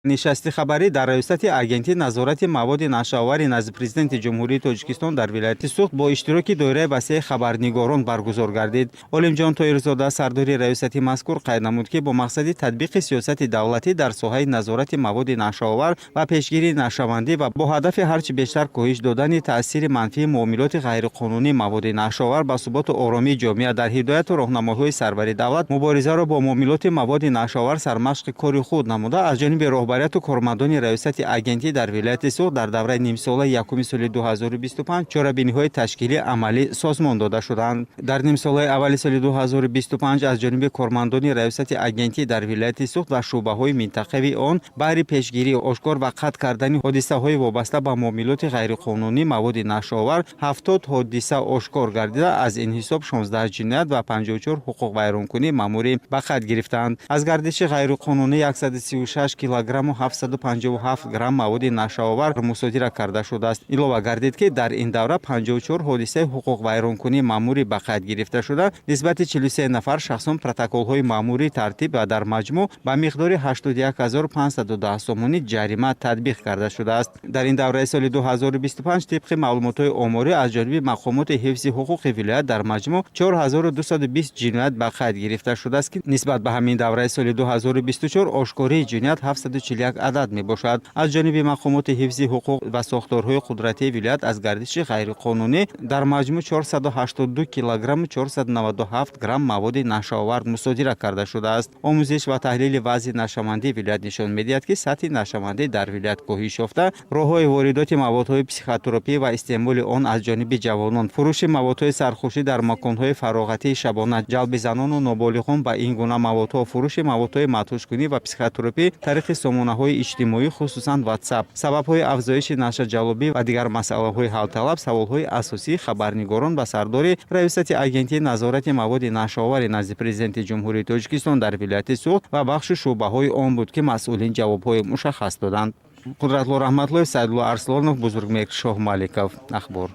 Нишасти хабарӣ дар раёсати Агентии назорати маводи нашъаовари назди Президенти Ҷумҳурии Тоҷикистон дар вилояти Суғд бо иштироки доираи васеи хабарнигорон баргузор гардид. Олимҷон Тоирзода, сардори раёсати мазкур, қайд намуд, ки бо мақсади татбиқи сиёсати давлатӣ дар соҳаи назорати маводи нашъаовар ва пешгирии нашъамандӣ ва бо ҳадафи ҳарчи бештар коҳиш додани таъсири манфии муомилоти ғайриқонунии маводи нашъаовар ба суботу оромии ҷомеа, дар ҳидояту роҳнамоиҳои сарвари давлат муборизаро бо муомилоти маводи нашъаовар сармашқи кори худ намуда, аз ҷониби роҳбарияту кормандони раёсати агентӣ дар вилояти Суғд дар давраи нимсолаи якуми соли 2025 чорабиниҳои ташкилии амалӣ созмон дода шуданд. Дар нимсолаи аввали соли 2025 аз ҷониби кормандони раёсати агентӣ дар вилояти Суғд ва шӯъбаҳои минтақавии он баҳри пешгирӣ, ошкор ва қатъ кардани ҳодисаҳои вобаста ба муомилоти ғайриқонунии маводи нашъаовар 70 ҳодиса ошкор гардида, аз ин ҳисоб 16 ҷиноят ва 54 ҳуқуқвайронкунии маъмурӣ ба қайд гирифтаанд. Аз гардиши ғайриқонунӣ 136 килограмму 757 грамм маводи нашъаовар мусодира карда шудааст. Илова гардид, ки дар ин давра 54 ҳодисаи ҳуқуқвайронкунии маъмурӣ ба қайд гирифта шуда, нисбати 43 нафар шахсон протоколҳои маъмурӣ тартиб ва дар маҷмӯъ ба миқдори 81 510 сомонӣ ҷарима татбиқ карда шудааст. Дар ин давраи соли 2025, тибқи маълумотҳои оморӣ, аз ҷониби мақомоти ҳифзи ҳуқуқи вилоят дар маҷмӯъ 4220 ҷиноят ба қайд гирифта шудааст, ки нисбат ба ҳамин давраи соли 2024 ошкории ҷиноят 741 адад мебошад. Аз ҷониби мақомоти ҳифзи ҳуқуқ ва сохторҳои қудратии вилоят аз гардиши ғайриқонунӣ дар маҷмӯъ 482 килограмму 497 грамм маводи нашъаовар мусодира карда шудааст. Омӯзиш ва таҳлили вазъи нашъамандии вилоят нишон медиҳад, ки сатҳи нашъамандӣ дар вилоят коҳиш ёфта, роҳҳои воридоти маводҳои психотропӣ ва истеъмоли он аз ҷониби ҷавонон, фурӯши маводҳои сархушӣ дар маконҳои фароғатии шабона, ҷалби занону ноболиғон ба ин гуна маводҳо, фурӯши маводҳои мадҳушкунӣ ва психотропӣ тариқи сомонаҳои иҷтимоӣ, хусусан Ватсап, сабабҳои афзоиши нашъаҷаллобӣ ва дигар масъалаҳои ҳалталаб саволҳои асосии хабарнигорон ба сардори раёсати Агентии назорати маводи нашъаовари назди Президенти Ҷумҳурии Тоҷикистон дар вилояти Суғд ва бахшу шӯъбаҳои он буд, ки масъулин ҷавобҳои мушаххас доданд. Қудратлло Раҳматлоев, Саидулло Арслонов, Бузургмеҳр Шоҳмаликов, Ахбор.